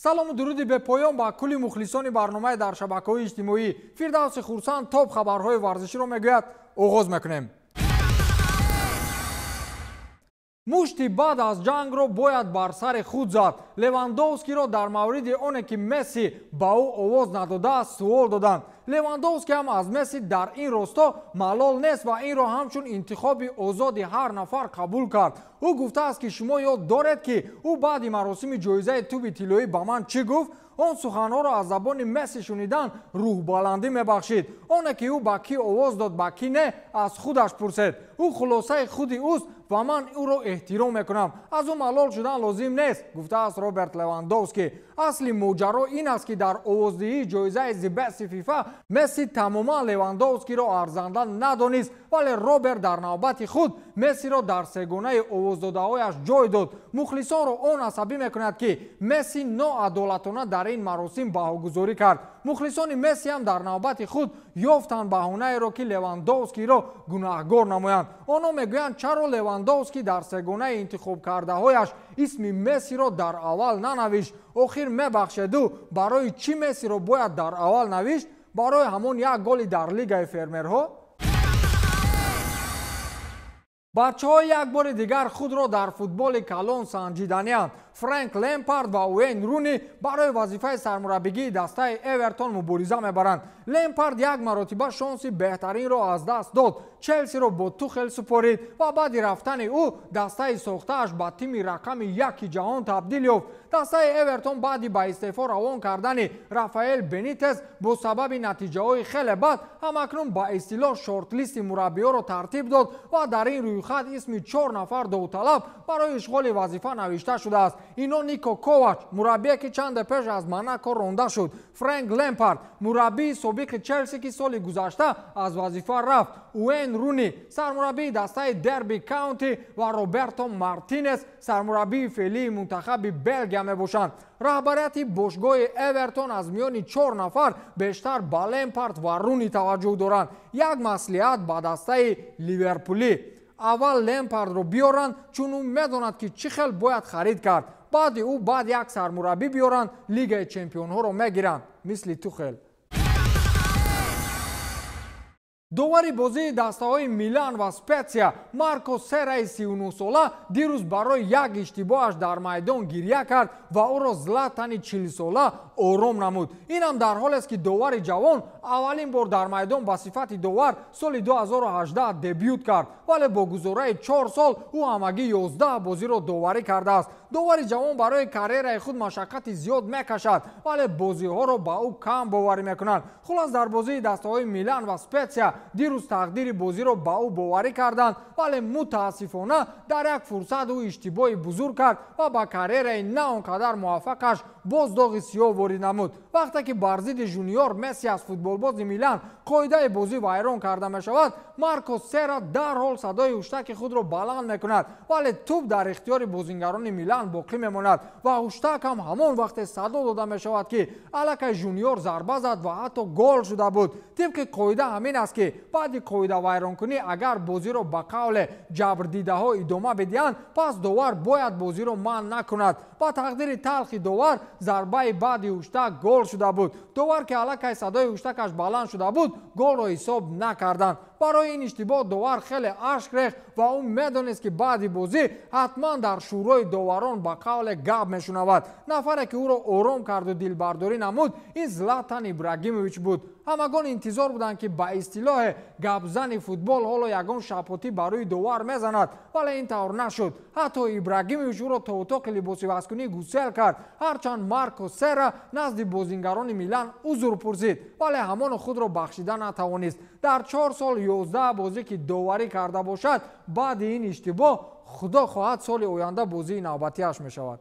Салому дуруди бепоён ба кулли мухлисони барномаи дар шабакаҳои иҷтимоӣ. Фирдавси Хурсанд топ хабарҳои варзиширо мегӯяд. Оғоз мекунем. Мушти баъд аз ҷангро бояд бар сари худ зад. Левандовскиро дар мавриди оне ки Месси ба ӯ овоз надодааст суол доданд. Левандовски ҳам аз Месси дар ин росто малол нест ва инро ҳамчун интихоби озоди ҳар нафар қабул кард. Ӯ гуфтааст ки шумо ёд доред ки ӯ баъди маросими ҷоизаи тӯби тиллоӣ ба ман чӣ гуфт? Он суханҳоро аз забони Месси шунидан рӯҳбаландӣ мебахшид. Оне ки ӯ ба кӣ овоз дод, ба кӣ не, аз худаш пурсед. Ӯ хулосаи худи ӯст ва ман ӯро эҳтиром мекунам. Аз ӯ малол шудан лозим нест, гуфтааст Роберт Левандовски. Асли моҷаро ин аст ки дар овоздиҳии ҷоизаи The Best FIFA Месси тамоман Левандовскиро арзанда надонист, вале Роберт дар навбати худ Мессиро дар сегонаи овоздодаҳояш ҷой дод. Мухлисонро он асабӣ мекунад ки Месси ноадолатона дар ин маросим баҳогузорӣ кард. Мухлисони Месси ҳам дар навбати худ ёфтанд баҳонаеро ки Левандовскиро гунаҳгор намоянд. Онҳо мегӯянд чаро Левандовски дар сегонаи интихобкардаҳояш исми Мессиро дар аввал нанавишт. Охир мебахшеду барои чӣ Мессиро бояд дар аввал навишт? Барои ҳамон як голи дар лигаи фермерҳо? Бачаҳо як бори дигар худро дар футболи калон санҷиданианд. Фрэнк Лемпард ва Уэйн Руни барои вазифаи сармураббигии дастаи Эвертон мубориза мебаранд. Лемпард як маротиба шонси беҳтаринро аз даст дод. Челсиро бо Тухел супорид ва баъди рафтани ӯ дастаи сохтааш ба тими рақами яки ҷаҳон табдил ёфт. Дастаи Эвертон баъди ба истеъфо равон кардани Рафаэл Бенитес бо сабаби натиҷаҳои хеле бад ҳамакнун ба истилоҳ шортлисти мураббиёро тартиб дод ва дар ин рӯйхат исми 4 нафар довталаб барои ишғоли вазифа навишта шудааст. Ино Нико Ковач, мураббие ки чанде пеш аз Монако ронда шуд, Фрэнк Лемпард, мураббии собиқи Челси ки соли гузашта аз вазифа рафт, Уэйн Руни, сармураббии дастаи Дерби Каунти ва Роберто Мартинес, сармураббии феълии мунтахаби Белгия мебошанд. Раҳбарияти бошгоҳи Эвертон аз миёни 4 нафар бештар ба Лемпард ва Руни таваҷҷӯҳ доранд. Як маслиҳат ба дастаи Ливерпулӣ: аввал Лемпардро биёранд, чун ӯ медонад ки чӣ хел бояд харид кард. Баъди ӯ баъд як сармураббӣ биёранд, лигаи чемпионҳоро мегиранд, мисли Тухел. Довари бозии дастаҳои Милан ва Спетсия Марко Сераи 39-сола дирӯз барои як иштибоҳаш дар майдон гиря кард ва ӯро Златани 40-сола ором намуд. Инам дар ҳолест ки довари ҷавон аввалин бор дар майдон ба сифати довар соли 2018 дебют кард, вале бо гузораи 4 сол ӯ ҳамагӣ 11 бозиро доварӣ кардааст. Довари ҷавон барои карьераи худ машаққати зиёд мекашад, вале бозиҳоро ба ӯ кам боварӣ мекунанд. Хулос дар бозии дастаҳои Милан ва Спетсия дирӯз тақдири бозиро ба ӯ боварӣ карданд, вале мутаассифона дар як фурсат ӯ иштибоҳи бузург кард ва ба карьераи на он қадар муваффақаш боз доғи сиёҳ ворид намуд. Вақте ки бар зидди Жуниор Месси аз футболбози Милан қоидаи бозӣ вайрон карда мешавад, Марко Сера дарҳол садои ҳуштаки худро баланд мекунад, вале тӯб дар ихтиёри бозингарони Милан боқӣ мемонад ва ҳуштак ҳам ҳамон вақте садо дода мешавад ки аллакай Жуниор зарба зад ва ҳатто гол шуда буд. Тибқи қоида ҳамин аст ки баъди қоидавайронкунӣ агар бозиро ба қавле ҷабрдидаҳо идома бидиҳанд, пас довар бояд бозиро манъ накунад. Ба тақдири талхи довар зарбаи баъди ҳуштак гол шуда буд. Довар ки аллакай садои ҳуштакаш баланд шуда буд, голро ҳисоб накарданд. Барои ин иштибоҳ довар хеле ашк рехт ва ӯ медонист ки баъди бозӣ ҳатман дар шӯрои доварон ба қавле гап мешунавад. Нафаре ки ӯро ором карду дилбардорӣ намуд, ин Златан Ибрагимович буд. Ҳамагон интизор буданд ки ба истилоҳе гапзани футбол ҳоло ягон шапотӣ ба рӯи довар мезанад, вале ин тавр нашуд. Ҳатто Ибрагимович ӯро то утоқи либосивазкунӣ гусел кард. Ҳарчанд Марко Сера назди бозингарони Милан узр пурсид, вале ҳамоно худро бахшида натавонист. Дар 4 сол 11 бозӣ ки доварӣ карда бошад, баъди ин иштибоҳ худо хоҳад соли оянда бозии навбатиаш мешавад.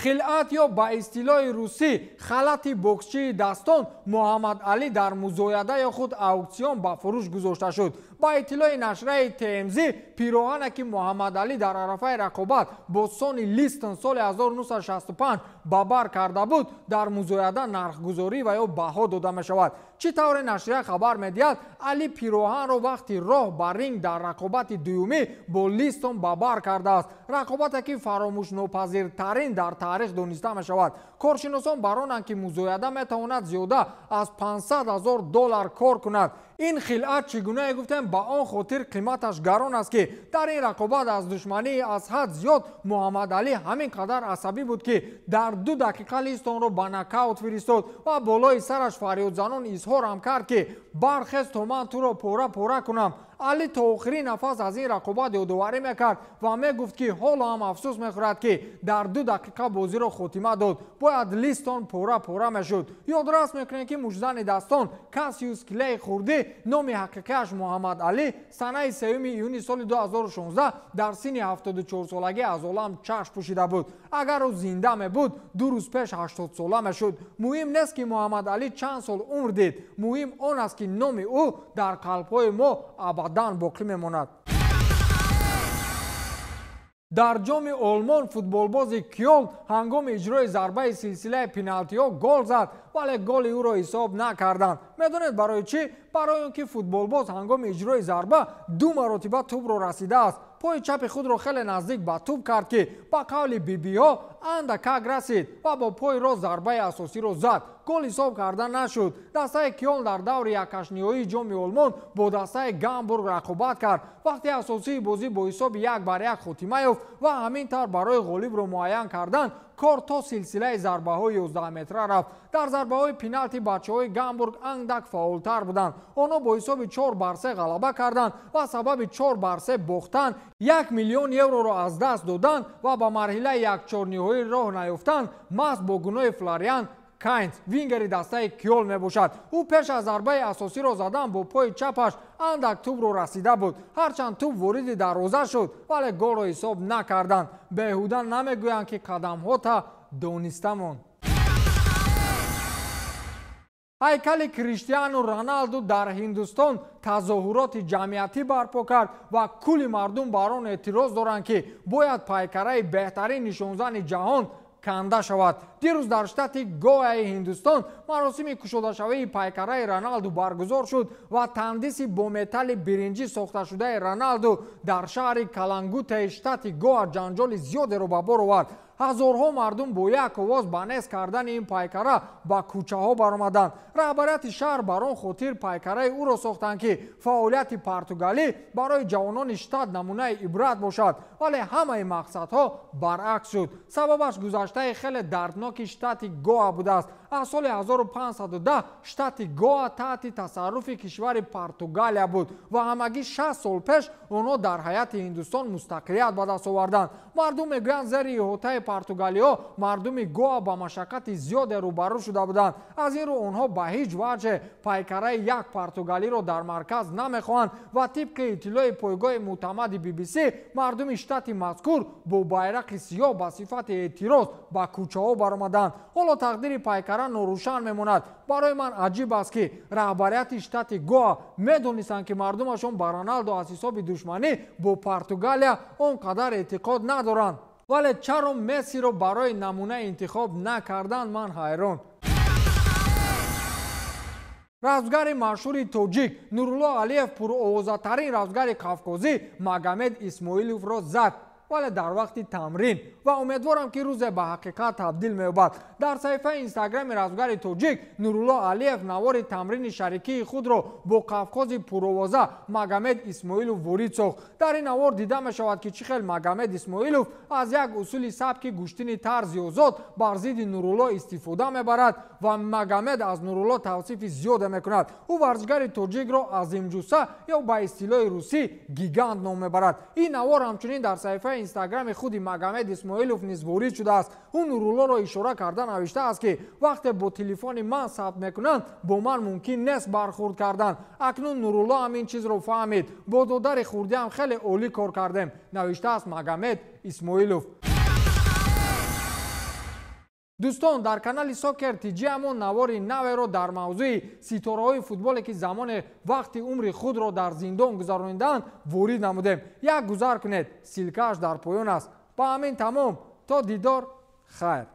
Хилъат ё ба истилоҳи русӣ халати боксчии дастон Муҳаммад Алӣ дар музояда ё худ ауксион ба фурӯш гузошта шуд. Ба иттилои нашрияи ТМЗ, пироҳане ки Муҳаммад Алӣ дар арафаи рақобат бо Сони Листон соли 1965 ба бар карда буд, дар музояда нархгузорӣ ва ё баҳо дода мешавад. Чӣ тавре нашрия хабар медиҳад, Али пироҳанро вақти роҳ ба ринг дар рақобати дуюмӣ бо Листон ба бар кардааст. Рақобате ки фаромӯшнопазиртарин дар таърих дониста мешавад. Коршиносон бар онанд, ки музояда метавонад зиёда аз 500 000 доллар кор кунад. Ин хилъат чӣ гунае гуфтем, ба он хотир қиматаш гарон аст, ки дар ин рақобат аз душмании аз ҳад зиёд Муҳаммад Алӣ ҳамин қадар асабӣ буд, ки дар 2 дақиқа Листонро ба нокаут фиристод ва болои сараш фарёдзанон изҳор ҳам кард, ки бархез то ман туро пора пора кунам. Али то охирин нафас аз ин рақобат ёдоварӣ мекард ва мегуфт, ки ҳоло ҳам афсӯс мехӯрад, ки дар 2 дақиқа бозиро хотима дод. Бояд Листон пора пора мешуд. Ёдрас мекунем, ки муштзани дастон Кассиус Клей хурдӣ, номи ҳақиқиаш Муҳаммад Алӣ, санаи 3 июни соли 2016 дар синни 74-солагӣ аз олам чашм пӯшида буд. Агар ӯ зинда мебуд, 2 рӯз пеш 80 сола мешуд. Муҳим нест, ки Муҳаммад Алӣ чанд сол умр дид. Муҳим он аст, ки номи ӯ дар қалбҳои мо абадан боқӣ мемонад. Дар ҷоми Олмон футболбози Кёлн ҳангоми иҷрои зарбаи силсилаи пеналтиҳо гол зад, вале голи ӯро ҳисоб накарданд. Медонед барои чӣ? Барои он ки футболбоз ҳангоми иҷрои зарба 2 маротиба тӯбро расидааст. Пои чапи худро хеле наздик ба тӯб кард, ки ба қавли бибиҳо андакак расид ва бо пои рост зарбаи асосиро зад. Гол ҳисоб карда нашуд. Дастаи Кёлн дар даври якҳаштниҳоии ҷоми Олмон бо дастаи Гамбург рақобат кард. Вақти асосии бозӣ бо ҳисоби 1-1 хотима ёфт ва ҳамин тавр барои ғолибро муайян кардан кор то силсилаи зарбаҳои 11 метра рафт. Дар зарбаҳои пеналти бачаҳои Гамбург андак фаъолтар буданд. Онҳо бо ҳисоби 4-3 ғалаба карданд ва сабаби 4-3 бохтан 1 миллион евроро аз даст доданд ва ба марҳилаи якчорниҳоӣ роҳ наёфтанд. Маҳз бо гуноҳи Флориан Кайнц, вингери дастаи Кёлн мебошад. Ӯ пеш аз зарбаи асосиро задан бо пои чапаш андак тӯбро расида буд. Ҳарчанд тӯб вориди дарвоза шуд, вале голро ҳисоб накарданд. Беҳуда намегӯянд, ки қадамҳота дониста монд. Ҳайкали Криштиану Роналду дар Ҳиндустон тазоҳуроти ҷамъиятӣ барпо кард ва кулли мардум бар он эътироз доранд, ки бояд пайкараи беҳтарин нишонзани ҷаҳон канда шавад. Дирӯз дар штати Гоаи Ҳиндустон маросими кушодашавии пайкараи Роналду баргузор шуд ва тандиси бо металли биринҷӣ сохташудаи Роналду дар шаҳри Калангутаи штати Гоа ҷанҷоли зиёдеро ба бор овард. Ҳазорҳо мардум бо як овоз ба нест кардани ин пайкара ба кӯчаҳо баромаданд. Раҳбарияти шаҳр бар он хотир пайкараи ӯро сохтанд, ки фаъолияти португалӣ барои ҷавонони штат намунаи ибрат бошад, вале ҳамаи мақсадҳо баръакс шуд. Сабабаш гузаштаи хеле дардноки штати Гоа будааст. Аз соли 1510 штати Гоа таҳти тасарруфи кишвари Португалия буд ва ҳамагӣ 60 сол пеш онҳо дар ҳайати Ҳиндустон мустақилият ба даст оварданд. Мардум мегӯянд, зери иҳотаи португалиҳо мардуми Гоа ба машаққати зиёде рӯбарӯ шуда буданд. Аз ин рӯ онҳо ба ҳеҷ ваҷҳе пайкараи як португалиро дар марказ намехоҳанд ва тибқи иттилои пойгоҳи мӯътамади BBC, мардуми штати мазкур бо байрақи сиёҳ ба сифати эътироз ба кӯчаҳо баромаданд. Ҳоло тақдири пайкара норӯшан мемонад. Барои ман аҷиб аст, ки раҳбарияти штати Гоа медонистанд, ки мардумашон ба Роналдо аз ҳисоби душманӣ бо Португалия он қадар эътиқод надоранд. Вале чаро Мессиро барои намуна интихоб накарданд, ман ҳайрон. Разгари машҳури тоҷик Нурулло Алиев пуровозатарин разгари қавқозӣ Магомед Исмоиловро зад, вале дар вақти тамрин, ва умедворам, ки рӯзе ба ҳақиқат табдил меёбад. Дар саҳифаи инстаграми разгари тоҷик Нурулло Алиев навори тамрини шарикии худро бо қавқози пуровоза Магомед Исмоилов ворид сохт. Дар ин навор дида мешавад, ки чӣ хел Магомед Исмоилов аз як усули сабки гӯштини тарзи озод бар зидди Нурулло истифода мебарад ва Магомед аз Нурулло тавсифи зиёде мекунад. Ӯ варзишгари тоҷикро азимҷуса ё ба истилоҳи русӣ гигант ном мебарад. Ин навор ҳамчунин дар саҳифаи инстаграми худи Магомед Исмоилов низ ворид шудааст. Ӯ Нуруллоро ишора карда навиштааст, ки вақте бо телефони ман сабт мекунанд, бо ман мумкин нест бархурд кардан. Акнун Нурулло ҳам ин чизро фаҳмид. Бо додари хурдиам хеле олӣ кор кардем, навиштааст Магомед Исмоилов. Дӯстон, дар канали Сокер ТЖ ҳамон навори наверо дар мавзӯи ситораҳои футболе, ки замоне вақти умри худро дар зиндон гузаронидаанд, ворид намудем. Як гузар кунед, ссылка аш дар поён аст. Ба ҳамин тамом, то дидор, хайр.